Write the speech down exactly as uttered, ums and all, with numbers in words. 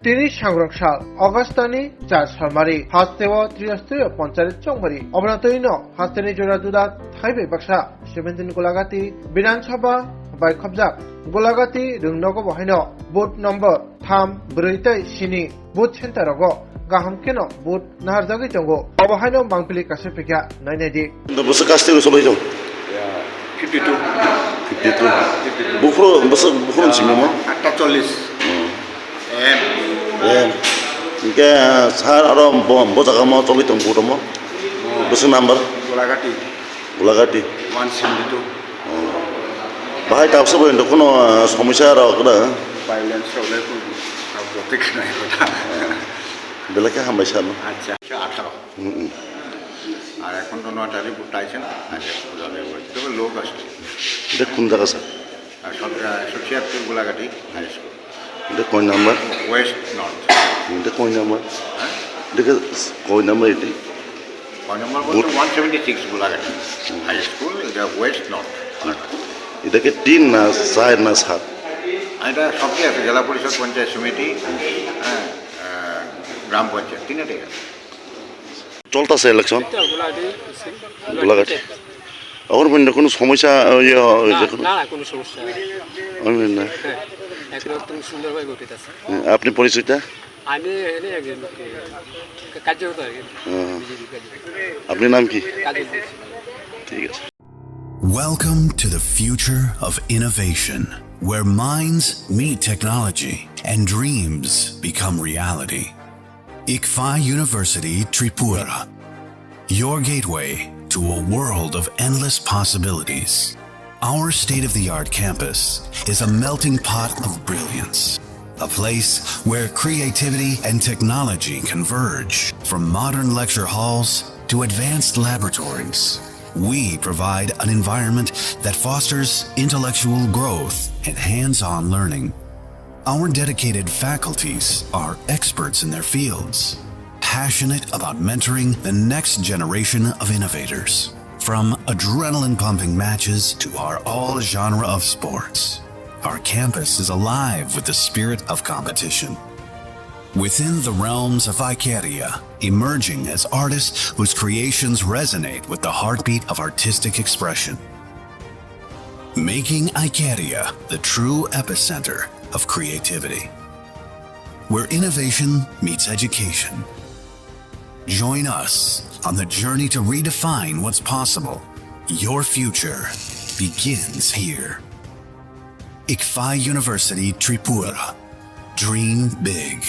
Tini sangrok sal Augustani char salmari hasteo Tristoyo Panchayat chongmari obonatwino hasteni jora juda thaibai baksa seventeen Golagati Bidhan Sabha bai khobjak Golagati rwngnogo bo haino booth number tham, bwrwi tei sini booth center rogo kaham kheno booth naharjagwi tongo. Obo haino mangpili kaisa phikya nainai di. Bwswk kaste rw soloi tong? Fifty two. Fifty two. Bukhro bwswk bukhro simi mo? Atta chollis. Em. Em. Hingke sar aro bo bo jaga mo choli tong booth mo. Bwswk number? Golagati. Golagati. One seventy two. Bahai tabsa bo hindu kuno somosya rok da. Violence rok le kuno tabsa tik nai kota. Belai khe hambai sano. Acha. Atharo. আর এখন তো নয় তারিখ টাইছেন, আচ্ছা, পূজা দেব। তবে লোক আসবে। এটা কোন জায়গা, স্যার? আর সব জায়গায়, সব শেয়ার করে গোলাঘাটি হাই স্কুল। এটা কয় নাম্বার? West north. এটা কয় নাম্বার? হ্যাঁ? এটা কি কয় নাম্বার এটি? কয় নম্বর বলতে booth? One seventy six Golaghati high school, এটা ওয়েস্ট নর্থ। এটা কি তিন না চার না সাত? আর এটা সবই আছে, জেলা পরিষদ, পঞ্চায়েত সমিতি, হ্যাঁ, আহ, গ্রাম পঞ্চায়েত, তিনটাই আছে। চলতেছে ইলেকশন? এটা গোলাঘাটি, গোলাঘাটি। এখন পর্যন্ত কোনো সমস্যা, ইয়ে, না, যে কোনো না, না, কোনো সমস্যা নেই। আমি না। হ্যাঁ, এখন একদম সুন্দরভাবে উঠে যাচ্ছে। আপনি পরিচয়টা? আমি এখানে একজন, এ, কার্যকর্তা আর কি। হ্যাঁ। বিজেপি কার্যকর্তা। আপনার নাম কি? কাজল বলছি। ঠিক আছে। Welcome to the future of innovation, where minds meet technology and dreams become reality. Ikfa University Tripura, your gateway to a world of endless possibilities. Our state-of-the-art campus is a melting pot of brilliance, a place where creativity and technology converge. From modern lecture halls to advanced laboratories, we provide an environment that fosters intellectual growth and hands-on learning. Our dedicated faculties are experts in their fields, passionate about mentoring the next generation of innovators. From adrenaline-pumping matches to our all-genre of sports, our campus is alive with the spirit of competition. Within the realms of Icaria, emerging as artists whose creations resonate with the heartbeat of artistic expression. Making Icaria the true epicenter of creativity, where innovation meets education. Join us on the journey to redefine what's possible. Your future begins here. Ikfa University Tripura. Dream big.